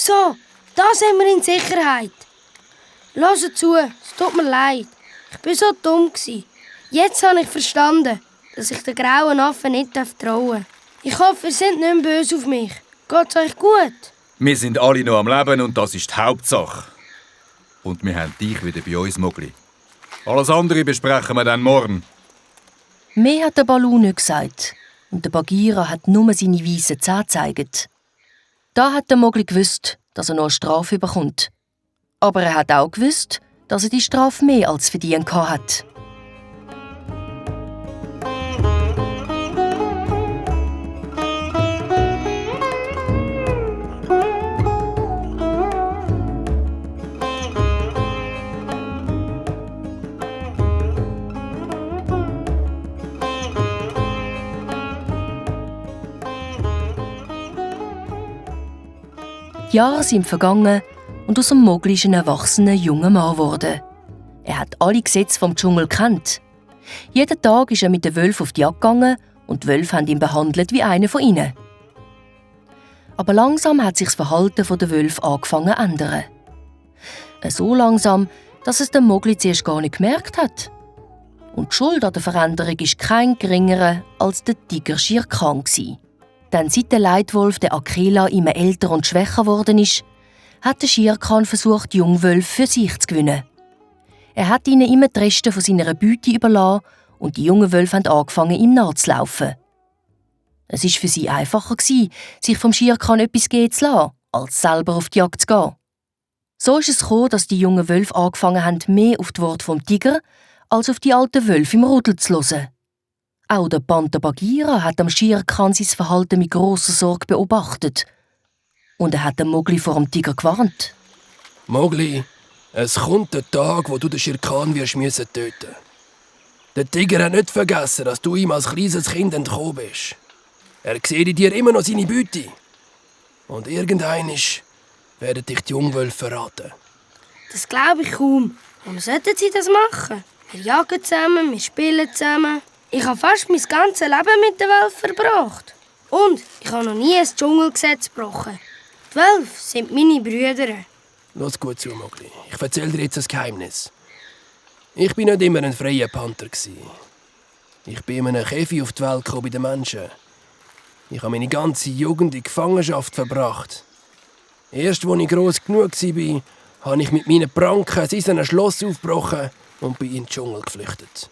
so, da sind wir in Sicherheit. Hört zu, es tut mir leid. Ich war so dumm. Jetzt habe ich verstanden, dass ich den grauen Affen nicht trauen darf. Ich hoffe, ihr seid nicht mehr böse auf mich. Geht's euch gut? Wir sind alle noch am Leben und das ist die Hauptsache. Und wir haben dich wieder bei uns, Mogli. Alles andere besprechen wir dann morgen. Mehr hat der Balu nicht gesagt. Und der Bagheera hat nur seine weißen Zähne gezeigt. Da hat der Mogli gewusst, dass er noch eine Strafe bekommt. Aber er hat auch gewusst, dass er die Strafe mehr als verdient hat. Die Jahre sind vergangen und aus dem Mogli ist ein erwachsener junger Mann geworden. Er hat alle Gesetze vom Dschungel gekannt. Jeden Tag ist er mit den Wölfen auf die Jagd gegangen und die Wölfe haben ihn behandelt wie einer von ihnen. Aber langsam hat sich das Verhalten der Wölfe angefangen zu ändern. So langsam, dass es der Mogli zuerst gar nicht gemerkt hat. Und die Schuld an der Veränderung war kein geringerer als der Tiger Shere Khan. Denn seit der Leitwolf der Akela immer älter und schwächer geworden ist, hat der Shere Khan versucht, die Jungwölfe für sich zu gewinnen. Er hat ihnen immer die Reste von seiner Beute überlassen und die jungen Wölfe haben angefangen, ihm nachzulaufen. Es war für sie einfacher, sich vom Shere Khan etwas geben zu lassen, als selber auf die Jagd zu gehen. So ist es gekommen, dass die jungen Wölfe angefangen haben, mehr auf die Worte vom Tiger als auf die alten Wölfe im Rudel zu hören. Auch der Panther Bagheera hat am Shere Khan sein Verhalten mit grosser Sorge beobachtet. Und er hat den Mogli vor dem Tiger gewarnt. Mogli, es kommt der Tag, wo du den Shere Khan töten müssen. Der Tiger hat nicht vergessen, dass du ihm als kleines Kind entkommen bist. Er sieht in dir immer noch seine Beute. Und irgendeinmal werden dich die Jungwölfe verraten. Das glaube ich kaum. Warum sollten sie das machen? Wir jagen zusammen, wir spielen zusammen. Ich habe fast mein ganzes Leben mit den Wölfen verbracht. Und ich habe noch nie ein Dschungelgesetz gebrochen. Die Wölfe sind meine Brüder. Lass gut zu, Mogli. Ich erzähle dir jetzt ein Geheimnis. Ich war nicht immer ein freier Panther. Ich bin in einem Käfig auf die Welt gekommen bei den Menschen. Ich habe meine ganze Jugend in Gefangenschaft verbracht. Erst als ich gross genug war, habe ich mit meinen Pranken ein Schloss aufgebrochen und bin in den Dschungel geflüchtet.